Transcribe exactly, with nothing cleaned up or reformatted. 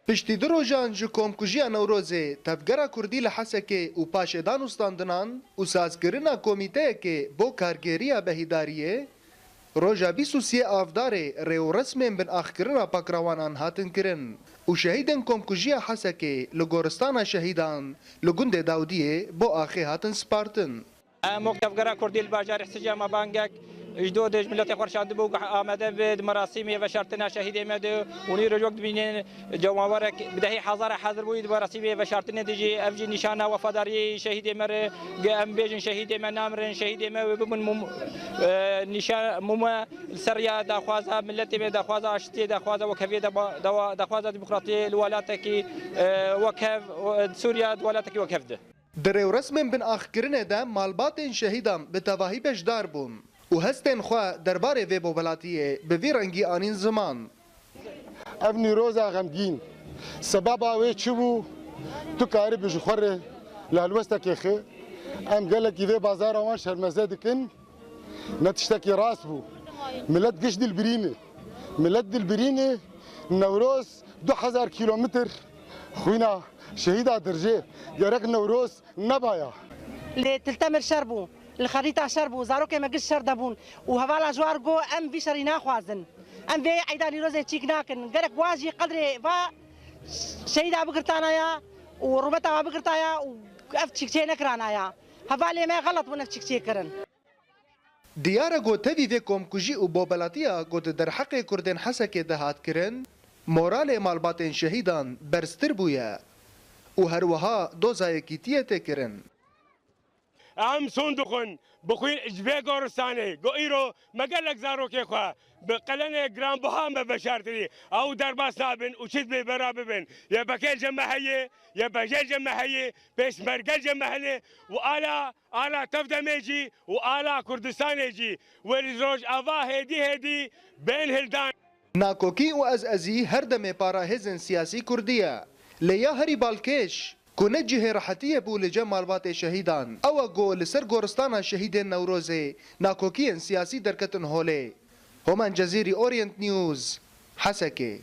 Piştî du rojan ji komkujiya Newrozê, Tevgera Kurdî li Hesekê û paşê dan û standinan û sazkirina komîteyekê bo kargêriya behîdariyê, roja bîst û sê Avdarê rê û resmên bin axkirina pakrawanan hatin kirin û şehîdên komkujiya Hesekê li Goristana Şehîdan li gundê Dawdiyê bo axê hatin spartin. Em wek Tevgera Kurdî li bajarê Hisic me bangek ji dodê ji miletê xwe şandibû ku amade bi di merasîmê veşartina şehîdê me de û nî rojok dibînin cemawerek bi dehî hezara hazir bûyî di merasîmê veşartinê de jî ev jî nîşana wefadariyê şehîdê me re ge em bêjin şehîdê me namirin, şehîdê me wê bibin mum-, e, nîşan mume li ser ya daxwaza miletê me, daxwaza aştiyê, daxwaza wekheviyê, dawa-, dawa-, daxwaza demokratiyê li welatekî, e, wekhev, e, Sûriya di welatekî wekhev de. Di rêwresmên binaxkirinê de malbatên şehîdan bi tevahî beşdar bûn û hestên xwe derbarê vê bobelatiyê bi vî rengî anîn ziman. Ev Nîroza xemgîn, sebeba wê çi bû? Tu karibî ji xwe re li helwestekê xi. Em gelekî vê bazara wan şermeze dikin. Ne tiştekî rast bû. Milet giş dilbirîne. Milet dilbirîne. Newroz du hezar kîlometr xwîna şehîda dirjê. Gerek Newroz nebaya. Li Til Temir şer bû, li Xerîta şer bû, zarokê me giş şer de bûn û hevala ji war got, em vî şerî naxwazin. Em vê eyda Nîrozê çîk nakin. Gerek wa jî qedrê va şehîda bigirtana ya û rûmeta wa bigirta ya û ev çîkçê nekirana ya. Hevalê me xelet bûn ev çîkçê kirin. Diyar e ku tevî vê komkujî û bobelatiya ku di derheqê Kurdên Hesekê de hat kirin, moralê malbatên şehîdan berztir bûye û her wiha doza yekîtiyê tê kirin. Em son dixwin, bixwîn ji vê goristanê, ku îro me gelek zarokê xwe bi qelenê giranbiha me veşartirî, ew derbas nabin û çi dibê bera bibin. YPG li cem me heye, YPJ li cem me heye, pêşmerge li cem me hene û ala, ala tev demê jî û ala Kurdistanê jî wê li Rojava hêdî hêdî bên hildan. Nakokî û ezezî her demê para hêzên siyasî kurdî ye. Lê ya herî balkêş, ku ne cihê rehetiyê bû li cem malbatê şehîdan, ew e ku li ser goristana şehîdên Newrozê nakokiyên siyasî derketin holê. Homan Cezîrî, Orient News, Hesekê.